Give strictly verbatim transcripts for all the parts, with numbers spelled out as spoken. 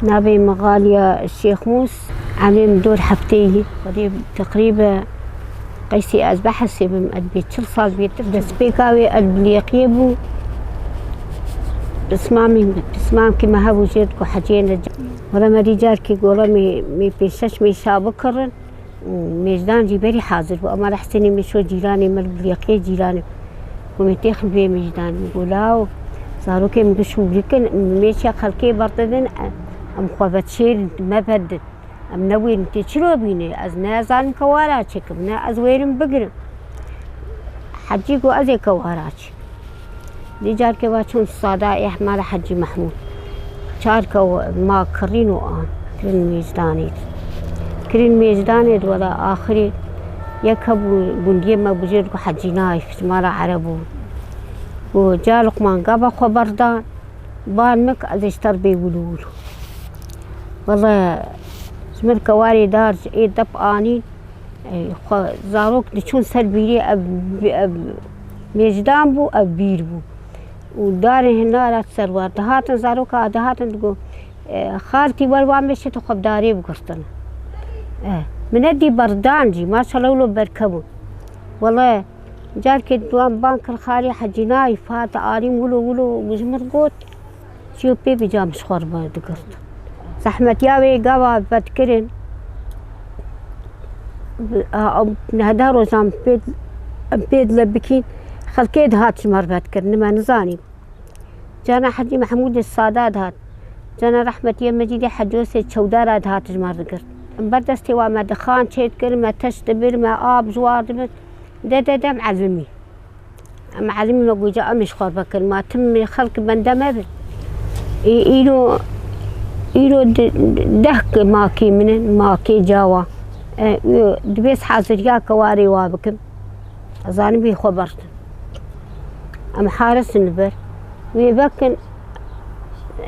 Navê min Xaliya Şêxmûs, emrê min dor heftê yî. Xwedê teqrîbe qeysî ez behesê bim, ez bê çil sal bêtir destpêka wê ez bilêqiyê bû. Pismamî, pismamkî me hebû jê digo heciyê ne. Were me dî carkî gora me, me pê şeş mêşa bikirin. Mêjdan jî berî hazir bû. Ema Hesênê min şo cîranê min, li Yaqiyê cîranê. Ku min têxin vê mêjdanê. Min got, lawo, zarokê min giş û gikin, mêşa xelkê berdidin, em xwe vedişêrin, me vedin. Em newêrin tê çilo bîne, ez ne zanim kewara çêkim, ne ez wêrim bigirim. Hecî got, ez ê kewara çêkim. Dî carkê va çûn sada ê hemala Hecî Mehmûd. Çar kew ma kirîn û an. Kirin mêjdanê. Kirin mêjdanê di wela axirê yek hebû gundiyê me bû jê digo Hecî Naif, ji mala Ereb bû. Û ca Luqman gava xwe berdan, ban min ez ê ji te re bê wilo wilo. Wele ji min kewarê dar ji ê dep anîn. Ey, xwe zarok diçûn ser bîrê ev, ev mêjdan bû, ev bîr bû. Û darê hinara ser wa dihatin, zaroka dihatin digo, e, xaltî wer wan mêşê tu xwe bi darê bigirtin. E, min nedî berdan jî, maşallah wilo berke bû. Wele carkê di wan ban kir xalî Hecî Naif hat alîm wilo wilo û ji min got, Çiyo pê vî cam ji xwe re digirt. Zehmetiya wê gava vedikirin, a, a, nehda rojan pê, em pê dile bikîn, xelkê dihat ji me re vedikirin, me nizanî. Cana Hecî Mehmûdê Sada dihat. Cana rehmetiye Mecîdê Hecosê Çewdara dihat ji me re digirt. Em ber destê wa me dixan çêdikir, me teş dibir, me ab ji war dibir. De, de, de, em elimî. Em elimî me goca em ê ji xwe vekin. Ma tim xelk bende me bin. Î-, îro, îro di-, deh ke makê min in, makê cawa. E, û dibês haziriya kewarê wa bikim. Ez zanim bê xwe bertin. Em harisin li ber. Wê vekin,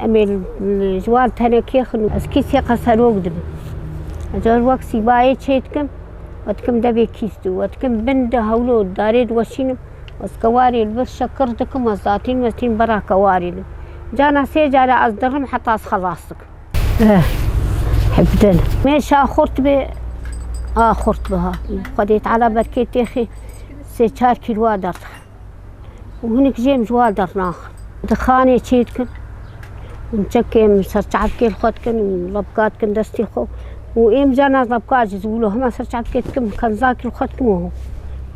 em ê li, li, ji wan tenekê xin. Ez kîsê qeserok dibim. Ez car wek sîbayê çê dikim. We dikim devê kîs dû. We dikim bin de hewlo darê diweşînim. Ez kewarê li vir şekir dikim, ez datîn westîn bera kewarê li. Cana sê cara ez dirim heta ez xelas dikim. Eh, hepden. Mêşa xurt bê, a xurt biha. Xwedê Teala berkê têxê sê çar kîloa derdixe. Û hinek jê em ji wa dernaxin. Di xanê çê dikin. Hûn çekê em serçavkê li xwe dikin, û lebka dikin destê xwe. Û êm cana lebka jî zûlo hema serçavkê dikim, kenzakî li xwe dikim û,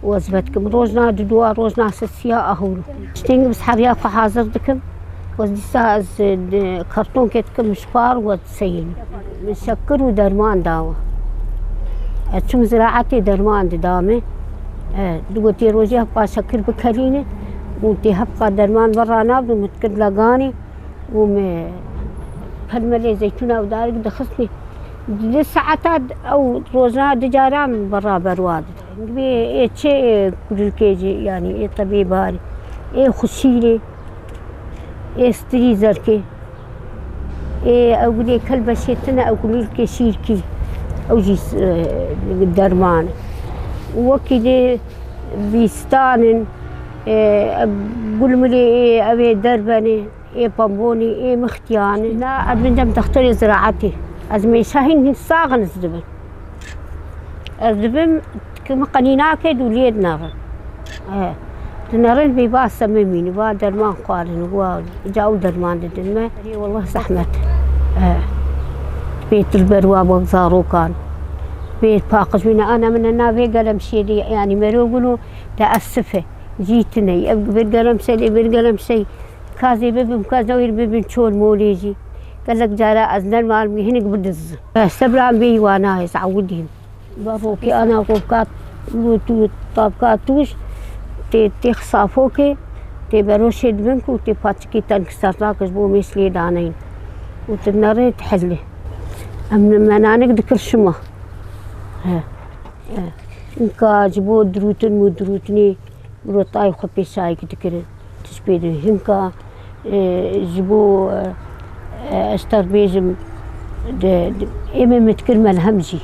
û ez vedikim. Rojna diduwa, rojna sisiya ahûl. Tiştên bi seheriya xwe hazir dikim. Û ez dîsa ez, e, kartonkê dikim ji xwar û ez diseyînim. Min şekir û derman dawa. Ez çûm ziraetê derman dida min. E, digotê rojê hevqa şekir bikerîne û tê hevqa derman berra nabin, min dikir leganê. û me pelmelê zeytûna û darik dixistî. Di saeta ew rojna du cara min beraber wa dide. Divê ê çi, ê kulîlkê jî, yanî ê tebê barî, ê xuşîrê, ê stirî zerkê, ê ew gulê kelbeşê tine, ew kulîlkê şîrkî, ew jî, e, derman e. Û wekî dê vîstan in, e, gulmilê ê, ew ê derbenê. Ê pambonî, ê mixtiyan. Na, ez bindem dextorê ziraetê. Ez mêşa hîn hîn sax in ez dibim. Ez dibim, ki min qenî nake dû lê dinerin. E, dinerin vê va sememîn, va derman xwarin, va ca û derman didin me. Erê, wallah zehmet. E, pêtir berwa bak zarokan. Vê paqij wîne ana min na vê gelem şêdî, yanî mero guno te esif e. Cî tine, ev bir gelem şey, bir gelem şey. Kazê bibim, kazê wîr bibin çol molê jî. Gelek cara ez nermal bû, hinek bidizim. Eh, sebra bê wana ez awidîm. Barokê ana kovkat, lut lut, tabka tuş, tê, tê xisafokê, tê beroşê dibin ku tê paçikî tenk sernak ji bo mês lê daneyîn. Û tu nerê tu helê. Em menanik dikir şima. He, he. Inka ji bo dirûtin û dirûtinê, Rotayê xwe pêşayek dikirin, tişt pê dikin. Hinka, e, ji bo, e, e, ez te bêjim, de, de, êmê min dikir melhem jî.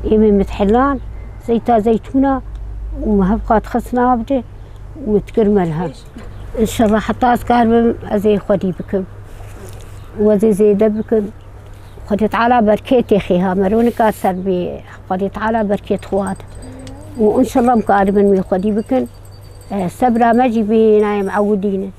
Êmê min dihelan, zeyta zeytûna û min hevqa dixist nav de û min dikir melhem. Înşallah heta ez karbim, ez ê xwedî bikim. Wezê zêde bikin. Xwedê Teala berketê xêha mero nika ser bê. Xwedê Teala berkêt xwat. Û înşallah em karibin wê xwedî bikin. E, sebra me jî bê nayê em ewidînin.